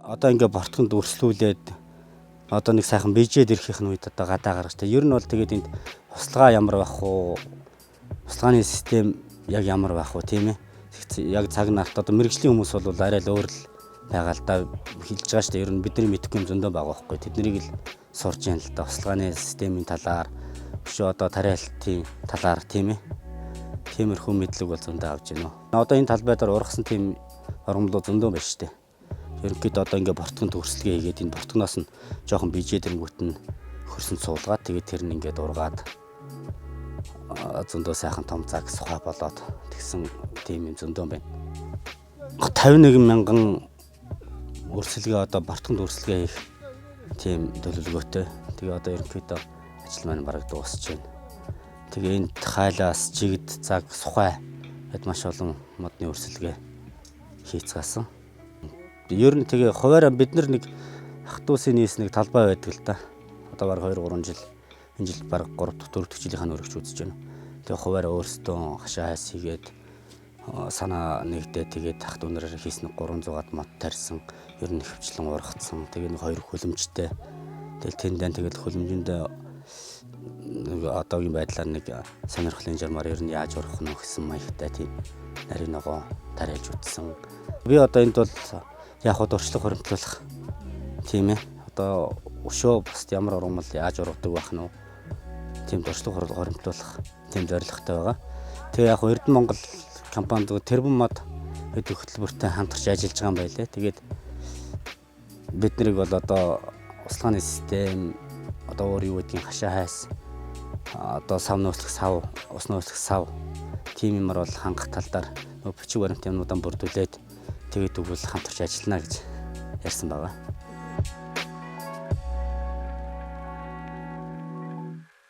Одоо ингээ бортгонд өрслүүлээд одоо нэг сайхан бижээд ирэхийнх нь үед одоо гадаа гаргаж та. Ер нь бол тэгээд энд услага ямар байх уу? Услагааны систем яг ямар байх уу, тийм ээ? Яг цаг нарт одоо мэргэжлийн хүмүүс бол арай л өөр л байгаа л да, хэлж байгаа шүү дээ. Ер нь бидний мэдэхгүй юм зөндөө байгаа байхгүй. Тэднийг л сурж яана л да. Услгааны системийн талаар биш одоо тариалтын талаар, тийм ээ. Тиймэрхүү мэдлэг бол зөндөө авч байна. Одоо энэ талбай дээр ургасан тийм ургамлууд зөндөө байна шүү дээ. Ерөнхийдөө одоо ингээ бортгон төгсөлгээ хийгээд энэ бортгоноос нь жоохон бижээд ирэнгүүт нь хөрсөн суулгаад, тэгээд тэр нь ингээд ургаад зөндөө сайхан том цаг сухай болоод тэгсэн тийм юм зөндөө байна. 51 мянган өрсөлгөө одоо бортгонд өрсөлгөө хийх тийм төлөвлөгөөтэй. Тэгээ одоо ерөнхийдөө ажил маань бараг дуусч байна. Тэгээ энд хайлаас, чигд, цаг, сухай гэд маш олон модны өрсөлгөө хийцгаасан. Ер нь тэгээ хуваараа бид нар нэг ах дүүсийн нийс нэг талбай байдаг л да. Одоо бараг 2 3 жил, энэ жил бараг 3 дахь 4 дахь жилийнхаа өргөж үзэж байна. Тэгээ хуваараа өөрсдөө хашаа хайс хийгээд санаа нэгдээ, тэгээд ах дүү нараар хийсэн 300-аад мод тарьсан. Ер нь хөвчлэн ургацсан. Тэгээ нэг хоёр хөлөмжтэй. Тэгэл тэндэн тэгэл хөлөмжөндөө нэг одоогийн байдлаар нэг сонирхлын журмаар ер нь яаж урах нь гэсэн маягтай тийм нарийн ногоо тариалж үтсэн. Би одоо энд бол яг хуу дуршлаг хуримтлуулах, тийм ээ. Одоо өшөө бусд ямар ургамал яаж ургадаг байх нь вэ? Тийм дуршлаг хуримтлуулах тийм зорилготой байгаа. Тэгээ яг Эрдэнэ Монгол компанид тэрбум мод гэдэг хөтөлбөртэй хамтарч ажиллаж байгаа юм байлээ. Тэгээд бид нарыг бол одоо услааны систем, одоо өөр юу гэдгийг, хашаа хайс, одоо сав нөөцлөх сав, ус нөөцлөх сав, тийм юмар бол хангах тал дээр нөгөө бичиг баримт юмнуудаа бүрдүүлээд тэгээд тэгвэл хамтарч ажиллана гэж ярьсан байгаа.